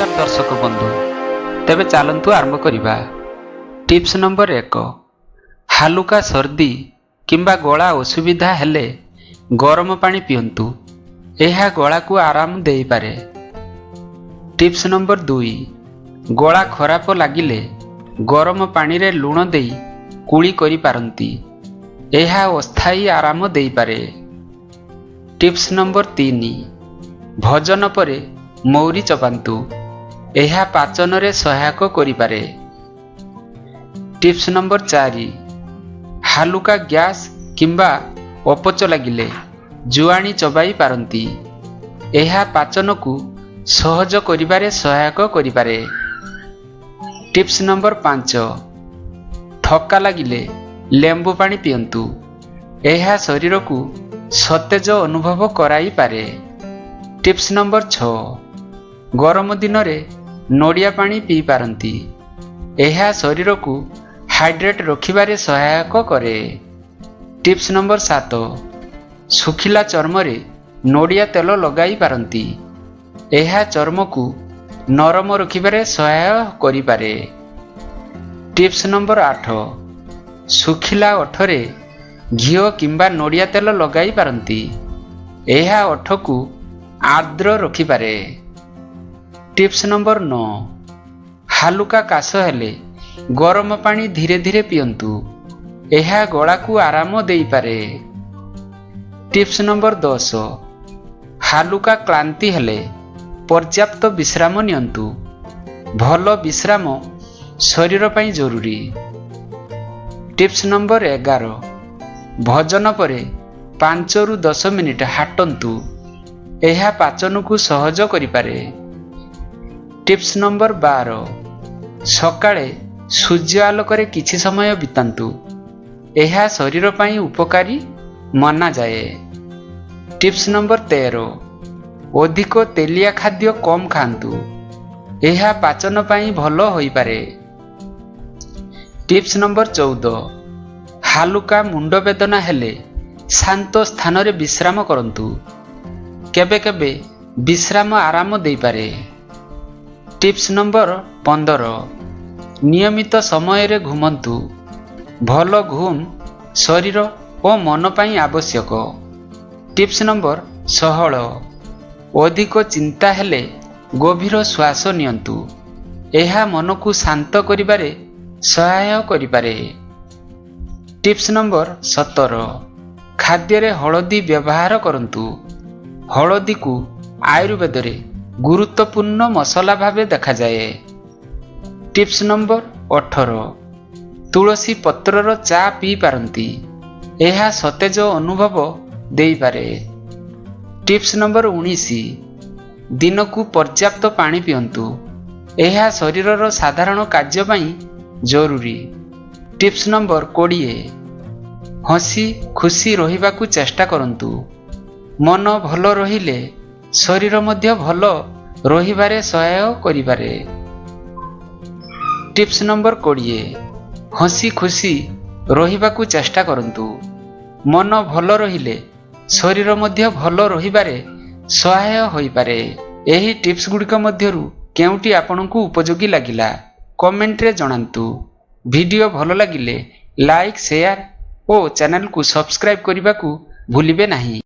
ନମସ୍କାର ଦର୍ଶକ ବନ୍ଧୁ, ତେବେ ଚାଲନ୍ତୁ ଆରମ୍ଭ କରିବା। ଟିପ୍ସ ନମ୍ବର 1: ହାଲୁକା ସର୍ଦ୍ଦି କିମ୍ବା ଗଳା ଅସୁବିଧା ହେଲେ ଗରମ ପାଣି ପିଅନ୍ତୁ। ଏହା ଗଳାକୁ ଆରାମ ଦେଇପାରେ। ଟିପ୍ସ ନମ୍ବର 2: ଗଳା ଖରାପ ଲାଗିଲେ ଗରମ ପାଣିରେ ଲୁଣ ଦେଇ କୁଳି କରିପାରନ୍ତି। ଏହା ଅସ୍ଥାୟୀ ଆରାମ ଦେଇପାରେ। ଟିପ୍ସ ନମ୍ବର 3: ଭୋଜନ ପରେ ମୌରି ଚବାନ୍ତୁ। ଏହା ପାଚନରେ ସହାୟକ କରିପାରେ। ଟିପ୍ସ ନମ୍ବର 4: ହାଲୁକା ଗ୍ୟାସ୍ କିମ୍ବା ଅପଚ ଲାଗିଲେ ଜୁଆଣି ଚବାଇ ପାରନ୍ତି। ଏହା ପାଚନକୁ ସହଜ କରିବାରେ ସହାୟକ କରିପାରେ। ଟିପ୍ସ ନମ୍ବର 5: ଥକ୍କା ଲାଗିଲେ ଲେମ୍ବୁ ପାଣି ପିଅନ୍ତୁ। ଏହା ଶରୀରକୁ ସତେଜ ଅନୁଭବ କରାଇପାରେ। ଟିପ୍ସ ନମ୍ବର 6: ଗରମ ଦିନରେ ନଡ଼ିଆ ପାଣି ପିଇପାରନ୍ତି। ଏହା ଶରୀରକୁ ହାଇଡ୍ରେଟ୍ ରଖିବାରେ ସହାୟକ କରେ। ଟିପ୍ସ ନମ୍ବର 7: ଶୁଖିଲା ଚର୍ମରେ ନଡ଼ିଆ ତେଲ ଲଗାଇ ପାରନ୍ତି। ଏହା ଚର୍ମକୁ ନରମ ରଖିବାରେ ସହାୟ କରିପାରେ। ଟିପ୍ସ ନମ୍ବର 8: ଶୁଖିଲା ଓଠରେ ଘିଅ କିମ୍ବା ନଡ଼ିଆ ତେଲ ଲଗାଇ ପାରନ୍ତି। ଏହା ଓଠକୁ ଆର୍ଦ୍ର ରଖିପାରେ। ଟିପ୍ସ ନମ୍ବର 9: ହାଲୁକା କାଶ ହେଲେ ଗରମ ପାଣି ଧୀରେ ଧୀରେ ପିଅନ୍ତୁ। ଏହା ଗଳାକୁ ଆରାମ ଦେଇପାରେ। ଟିପ୍ସ ନମ୍ବର 10: ହାଲୁକା କ୍ଳାନ୍ତି ହେଲେ ପର୍ଯ୍ୟାପ୍ତ ବିଶ୍ରାମ ନିଅନ୍ତୁ। ଭଲ ବିଶ୍ରାମ ଶରୀର ପାଇଁ ଜରୁରୀ। ଟିପ୍ସ ନମ୍ବର 11: ଭୋଜନ ପରେ 5ରୁ 10 ମିନିଟ୍ ହାଟନ୍ତୁ। ଏହା ପାଚନକୁ ସହଜ କରିପାରେ। ଟିପ୍ସ ନମ୍ବର 12: ସକାଳେ ସୂର୍ଯ୍ୟ ଆଲୋକରେ କିଛି ସମୟ ବିତାନ୍ତୁ। ଏହା ଶରୀର ପାଇଁ ଉପକାରୀ ମନାଯାଏ। ଟିପ୍ସ ନମ୍ବର 13: ଅଧିକ ତେଲିଆ ଖାଦ୍ୟ କମ୍ ଖାଆନ୍ତୁ। ଏହା ପାଚନ ପାଇଁ ଭଲ ହୋଇପାରେ। ଟିପ୍ସ ନମ୍ବର 14: ହାଲୁକା ମୁଣ୍ଡ ବେଦନା ହେଲେ ଶାନ୍ତ ସ୍ଥାନରେ ବିଶ୍ରାମ କରନ୍ତୁ। କେବେ କେବେ ବିଶ୍ରାମ ଆରାମ ଦେଇପାରେ। ଟିପ୍ସ ନମ୍ବର 15: ନିୟମିତ ସମୟରେ ଘୁମନ୍ତୁ। ଭଲ ଘୁମ ଶରୀର ଓ ମନ ପାଇଁ ଆବଶ୍ୟକ। ଟିପ୍ସ ନମ୍ବର 16: ଅଧିକ ଚିନ୍ତା ହେଲେ ଗଭୀର ଶ୍ୱାସ ନିଅନ୍ତୁ। ଏହା ମନକୁ ଶାନ୍ତ କରିବାରେ ସହାୟ କରିପାରେ। ଟିପ୍ସ ନମ୍ବର 17: ଖାଦ୍ୟରେ ହଳଦୀ ବ୍ୟବହାର କରନ୍ତୁ। ହଳଦୀକୁ ଆୟୁର୍ବେଦରେ ଗୁରୁତ୍ୱପୂର୍ଣ୍ଣ ମସଲା ଭାବେ ଦେଖାଯାଏ। ଟିପ୍ସ ନମ୍ବର 18: ତୁଳସୀ ପତ୍ରର ଚା ପିଇପାରନ୍ତି। ଏହା ସତେଜ ଅନୁଭବ ଦେଇପାରେ। ଟିପ୍ସ ନମ୍ବର 19: ଦିନକୁ ପର୍ଯ୍ୟାପ୍ତ ପାଣି ପିଅନ୍ତୁ। ଏହା ଶରୀରର ସାଧାରଣ କାର୍ଯ୍ୟ ପାଇଁ ଜରୁରୀ। ଟିପ୍ସ ନମ୍ବର 20: ହସି ଖୁସି ରହିବାକୁ ଚେଷ୍ଟା କରନ୍ତୁ। ମନ ଭଲ ରହିଲେ ଶରୀର ମଧ୍ୟ ଭଲ ରହିବାରେ ସହାୟ କରିପାରେ। ଟିପ୍ସ ନମ୍ବର 20: ହସି ଖୁସି ରହିବାକୁ ଚେଷ୍ଟା କରନ୍ତୁ। ମନ ଭଲ ରହିଲେ ଶରୀର ମଧ୍ୟ ଭଲ ରହିବାରେ ସହାୟ ହୋଇପାରେ। ଏହି ଟିପ୍ସ ଗୁଡ଼ିକ ମଧ୍ୟରୁ କେଉଁଟି ଆପଣଙ୍କୁ ଉପଯୋଗୀ ଲାଗିଲା, କମେଣ୍ଟରେ ଜଣାନ୍ତୁ। ଭିଡ଼ିଓ ଭଲ ଲାଗିଲେ ଲାଇକ୍, ସେୟାର ଓ ଚ୍ୟାନେଲକୁ ସବସ୍କ୍ରାଇବ୍ କରିବାକୁ ଭୁଲିବେ ନାହିଁ।